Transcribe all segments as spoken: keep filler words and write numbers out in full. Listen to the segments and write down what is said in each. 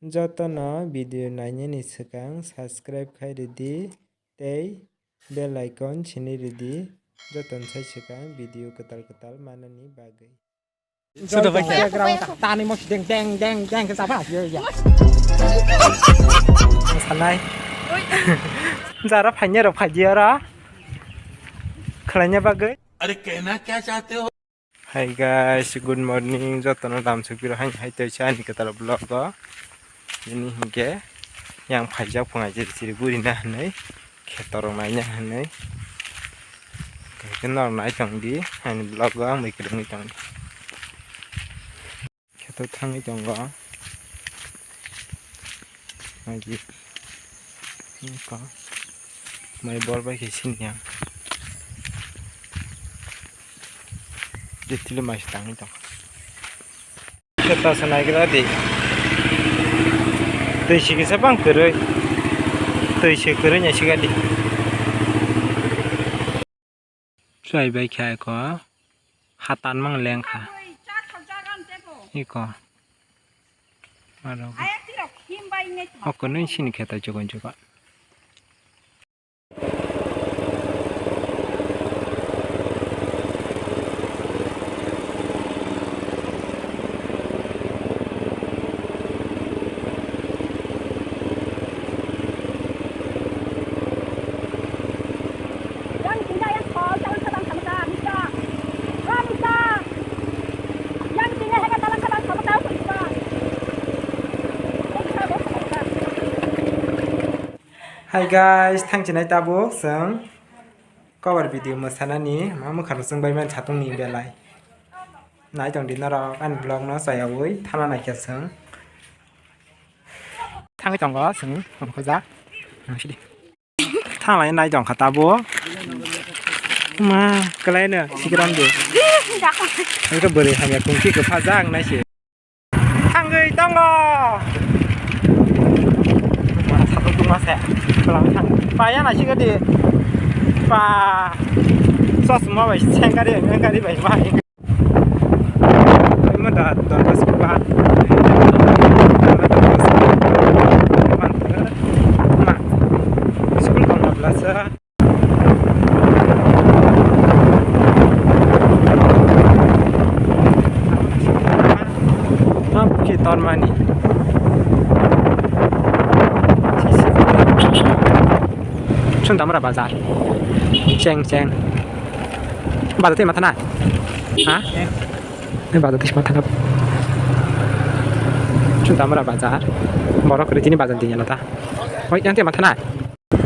Jotono video nainani swkang subscribe khai rwdi tei bell icon sini rwdi, jotono sai swkang video kwtal kwtal manani bagwi. Sudah baik ya. Background tani mos deng deng deng deng ke sapa ya ya. Sanai. Jara phanya rok phaji ora. Khlainya bagwi. अरे कहना क्या चाहते हो? Hi guys, good morning. Jotono lamsok biro hai hai tei ani kwtal vlog o. Ini hinkhe yang phaijak phungai jiri jiri guri na hinwi kheto rok naina hinwi. Khe norok nai tong di ani vlog o ang bai kwrwngwi tong di. Kheto thangwi tongo. Naidi. Eko. Mai bor bai khe sini ya. Ditili mai tangwi tongo. Kheto se naigra di. Twi sikisa bang kwrwi. Twi se kwrwi nai siga di. Chuai bai kha eko hatan mang leng kha. Eko. Aro. Oko nung sini khe ta chukon chukon. Hi guys, thang chinai tabuk chwng cover video mwsanani ma mwkhang chwng bai man satung ni belai. Nai tong di norok ani vlog no chayawi thana naikha chwng. Thangwi tongo chwng tongkho jak. Nang sidi. Thanglai nai tongkha tabuk. Ma, kwlai no sikram de. Ito bwrwi hamya kungki kwpha jak nai se. Thangwi tongo. Mana sato tungma se. Kwlang thang. Paya na sikadi. Pa. Chosma bai sengkari, sengkari bai ma. Imo da, da, da, school ba. Ma. School kong na blasa. Ki tormani. Chwng Damra bazar. Cheng, cheng. Bazar tei mathana? Ha? Ni bazar tei mathana. Chwng Damra bazar. Borok kwrwi tini bazar tini lata. Oi, yang tei mathana.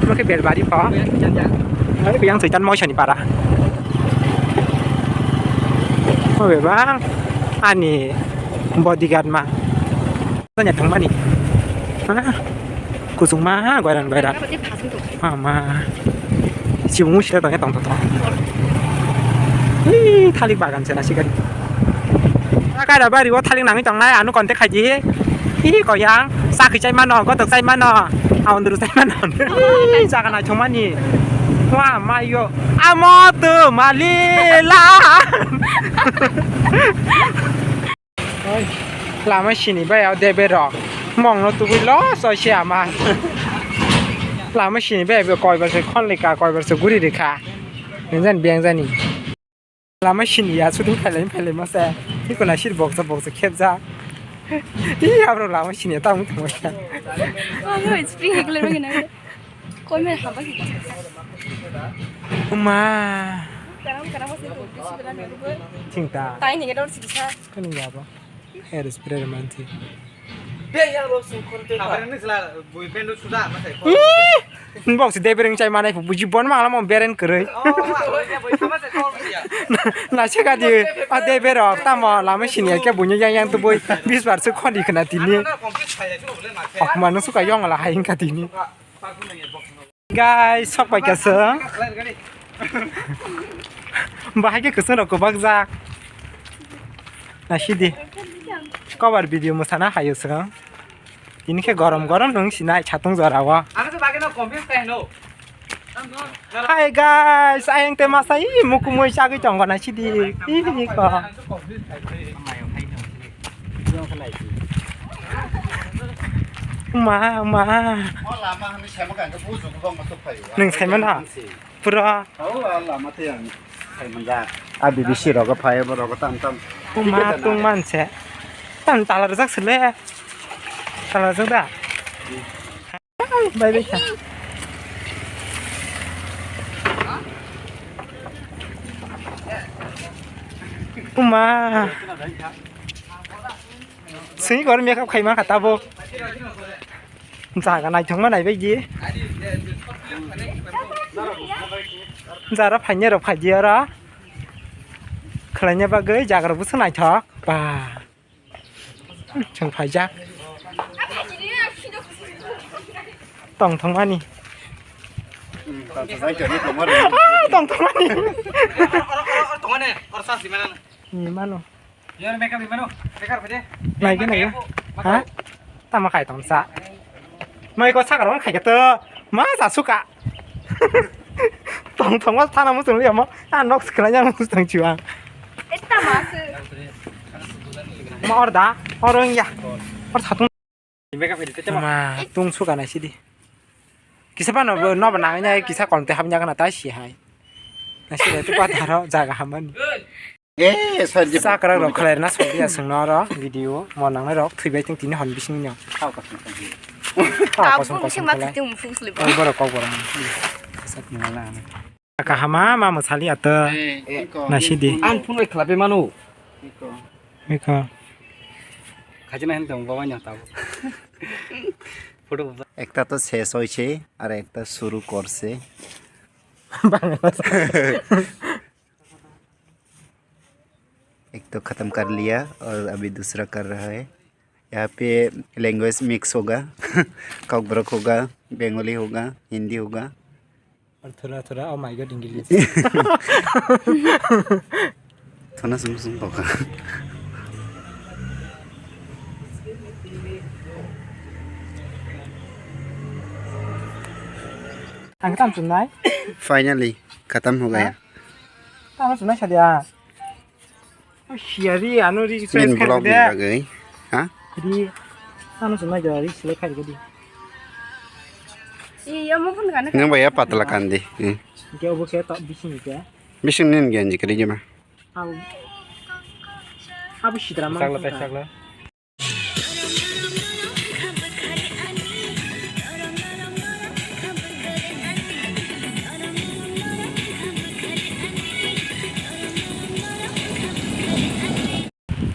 Omo khe Belbari pho. Omo khe yang Soitan Moisani para. O bebang ani bodyguard ma. Tanya thangmani. Ha? Kusung ma goiran goiran. Ama. Sibung sira tong tong tong. Ih, thalik bagan se nasi gari. Kaira bari o thalik nangwi tongnai, ano contact khai di. Ih, koyang, sakhi chai mano, gotok chai mano, aundru chai mano. Ih, jaga nai thumani. Wa, mayo. Amo tu malila. Oi, lama sini bai o debe rok. Mong no tubui lo so se ama. Lama sini bai be koi bar se khon lika, koi bar se guri rikha. Bengjan, bengjani. Lama sini ya, shooting khailai, khailai masa. Iko na shir boksa, boksa khepja. Ih, abro lama sini ya, tamo tamo ya. Amo spring ekle ro gina. Koi me hamba ki. Uma. Karam, karam masa itu, bisi bela ni rubo. Cinta. Tai ni gedor sisa. Kani ya ba? Hair spray manti. Be ya lo sung khon te. Abang ni sela boyfriend sudah masa. Ih, bok si debereng chai manai buji bon mangla mo beren kwrwi. Oh, ma, boy, boy, sama se call ya. Na se gadi a deberok tamo lama sini ya ke bunyi yang yang tu boy bis bar se khon di khna tini. Oh, manu suka yong la haing ka tini. Guys, sok pai ka chwng. Bahai khe kwchwng rok kwbak jak. Naisidi. Cover video mwsana hayo chwng. Tini khe gorom gorom nwng sinai satung jora o. Hi guys, ayang te masa i mukumui chagwi tongo naisidi. Ih, ko. Ma, ma. O lama hwnwi saimano ang khe bujo kwbangma tubuphaio. Nwng saimano? Ang se. Pura. O lama tei ang saimanjak. A B B C rogo phai, bo rogo tam tam. Tungma, tungma se. Tam tala rwjak se le. Tala rwjak da? Bai bai kha. Uma. Sini kor makeup khai ma kha tabuk. Jaga naithokma naibaidi. Jara phainai rok phaidi oro. Khwlaina bagwi jaga rok bwswk naithok. Ba. Chwng phaijak. Tongthokmani. Ah, tongthokmani. Ni mano. Naikhe, naikhe. Ha? Tamo kai tongsa. Mai ko sakar on khai to. Ma sa suka. Tongthokma thana muchung liya mo. Ah, nok sikhla yang muchung chiwa. Esta masu. Ma orda, orong ya. Or satung. Ma tung suka na sidi. Kisa pa no, no ba nang ya, kisa kon te hab nya kana ta si hai. Na sidi tu pa tharo jaga hamani. Eh, sorry. Sakra rok khlai na sorry asung no ro video mo nang rok thwi bai ting tini hon bising no. Kau ka sung sung. Kau ka sung sung. Tabuk sung sung ma khlai. Kitung fus le ba. Oi borok kok borok. Sat ni wala. Kahama ma mwsali ato. Eh, eh, ko. Nasidi. Ang phone bai khlapi manu. Iko. Iko. Khajina hin tong bawa nyata. Photo. একটা তো শেষ হয়েছে, আর একটা শুরু করছে। বাংলা। एक तो खत्म कर लिया और अभी दूसरा कर रहा है। यहाँ पे लैंग्वेज मिक्स होगा। कॉकबरक होगा, बंगाली होगा, हिंदी होगा। और थोड़ा थोड़ा, oh my God, English। थोड़ा सुन सुन होगा। Ang tam sunai? Finally, खत्म हो गया। Tam sunai sadia. Siari, ano ri, min vlog ni bagwi. Ha? Ri, ano sunai da, ri, selek khai gadi. Iya, mau pun kan? Nang bayar patla kandi. Hmm. Ke obo ke tak bising ke? Bising nin ganji kari jema. Abu. Abu sidra ma. Sakla, sakla.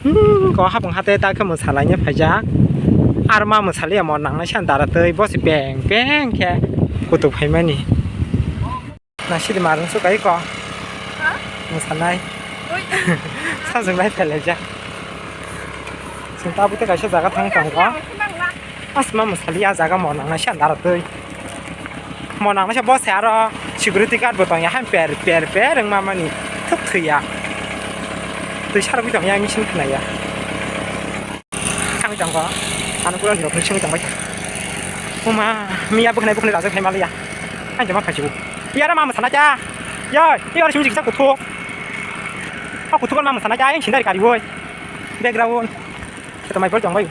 Hmm, ko hapung hate ta khe mwsalaina phaijak. Ar ma mwsaliya mo nangnai san dara tei bo se peng peng khe kutuk phaimani. Nasidi marung su kai ko. Ha? Mwsanai. Oi. Sajwk lai phelaijak. Chwng tabuk tei kaisa jaga thang tong ko. Asma mwsali a jaga mo nangnai se andaro twi. Mo nangnai se bo se aro security guard bo tongya han per per per wngma mani thuk thwiya. Twi sarwi tongya machine khwnaya. Thangwi tongkha. Ano pura rok simi tongbai. Oma, miya bwkhnai bwkhnai rajak hai maliya. Ang jama khajibu. Yara mama sana cha. Ya, yara simi jiksa kuthuk. O kuthuk mama sana cha, yang sindari kari woi. Background. Kata mai bol tongbai.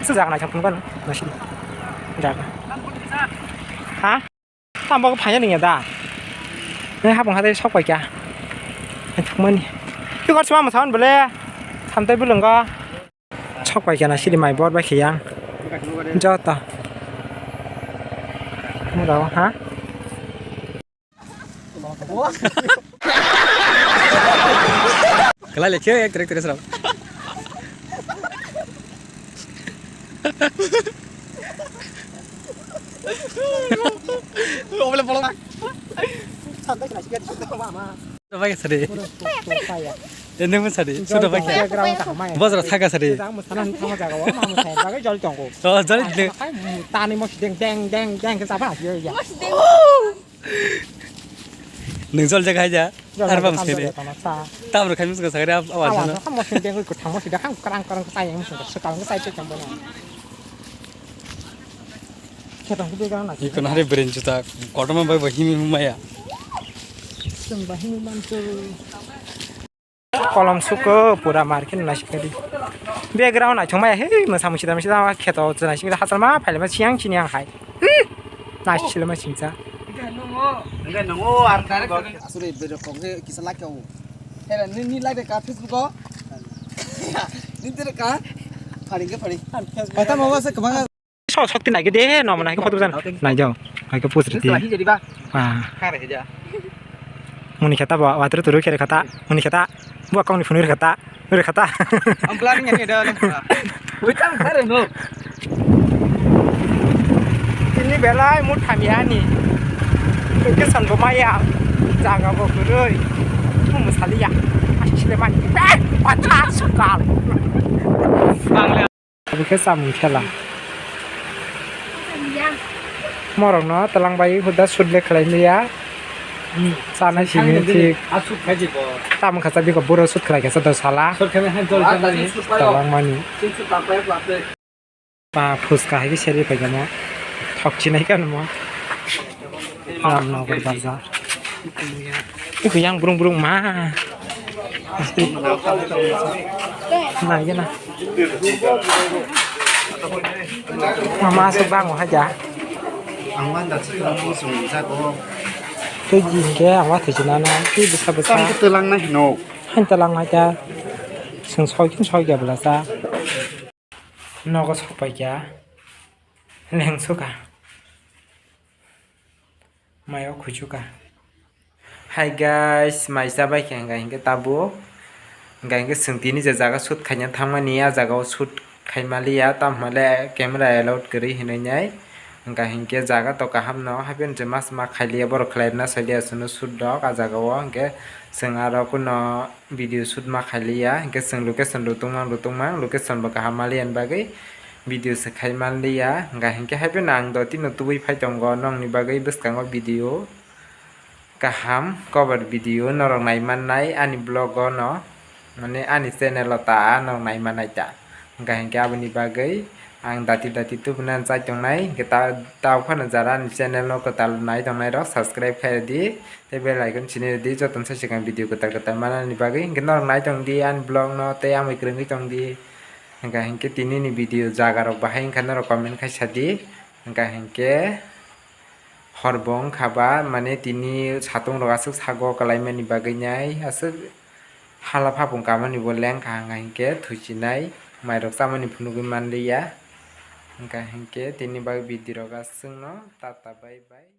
Su jaga nai thang phunukano. Nasi. Jaga. Ha? Tamo khe phaiya nungya da. Nai hapung hatai sok paikha. Thukmani. Twi kor sima mwsaman bole. Samtai bulungo. Sok paikha na siri mai bor bai khiyang. Joto. Murao ha? Kalai lekhe ek trek trek srao. Oble bolong. Bai sari. Ende mo sari. Sudo bai khe. Bojra thaka sari. Oh, jali de. Tani mo deng deng deng deng ke sapa ya. Nwng jol jaga haida. Jol jaga, ar bam jol sini. Jaga tama sa. Tam rok khamis ko sagri ab awas na. Awas na, mo sini dengwi ko thangmo sida khang karang karang ko tayang sini ko sekang ko tai chekang bono. Khetang ko begang na. Iko nare brain juta. Kotorma bai bai himi humaya. Seng bai himi mantu. Kolom suko pura market naisik tadi. Background naithok maya, hei, mwsa mwsi da, mwsi da, kheto chwla sing hachal ma phaile ma siyang sini ang hai. Hmm. Nai sile ma singcha. Enggak nungo, enggak nungo, arta. Asli beda kok kisa like o. Hera ni, ni like ka Facebook o. Ni tere ka. Pharing ke pharing. Kata mau wasa kemana? Sok sok tin naikhe de, no mana ke photo jan. Nai jao. Hai ke post riti. Lagi jadi ba. Ah. Kare aja. Muni khata ba, water turu khere khata. Muni khata. Bu account ni phone khata. Ure khata. Ang plan ni ada. Bukan kare no. Ini belai mu thami ani. Ke san bo maya. Jaga bo kuroi. Mu saliya. Asile mani. Eh, pacha sukal. Bang Abo khe chamung khela. Morokno twlang bai huda shoot le khlai liya. Chanai simi thik. Asuk khaidi bo. Tamo khacha biko buro shoot khlai khacha do sala. Shoot khaina hai jol jani. Twlang mani. Ba phuska hai khe seri phaikha mo. Thok chinai kha mo. Ramnagar bazar. Iko yang burung burung ma. Nai gana. Mama asuk bango haja. Ang wan da chikra mo sung jago. Tei jin ke awa thai chinana. Tei bwsa bwsa. Tang ke twlang nai hino. Han twlang haja. Sung soi kin soi ga bwla sa. Nogo sokpaikha, lengsuka, mayo khuchuka. Hi guys, mai chabai khe hwnka hinkhe tabuk, hwnka hinkhe chwng tini je jaga shoot khaina thangmani, a jaga o shoot khaimaliya, tamhole camera allowed kwrwi hinwi nai. Hwnka hinkhe jaga to kaham no, haphiyani je mas ma khailiya, borok khlairwna sailiya chwngno shoot rok a jaga o, hinkhe chwng aro kuno video shoot ma khailiya, hinkhe chwng location rutungmang rutungmang, location bo kaham maliya ni bagwi video se khai manliya, hwnka hinkhe haphiyano ang dotino tubui phai tongo nokni bagwi bwskango video. Kaham cover video norok nai mannai ani vlog o no, mane ani channel o ta norok nai mannai ta. Hwnka hinkhe aboni bagwi ang dati dati tubuna chai tongnai, hinkhe ta, ta phano jara ani channel no kwtal nai tongnai rok subscribe khai di, tei bell icon sini di, jotono sai swkang video kwtal kwtal manani bagwi. Hinkhe norok nai tong di ani vlog no, tei amai kwrwngwi tong di. Hwnka hinkhe tini ni video jaga rok bahai wngkha norok comment khai sa di. Hwnka hinkhe hor bo wngkha ba, mane tini satung rok aswk sago kwlai mani bagwi nai aswk hala phapung kamani bo lengkha, hwnka hinkhe thuchinai mai rok chamani phunugwi manliya. Hwnka hinkhe tini bagwi video rok aswk no, tata bye bye.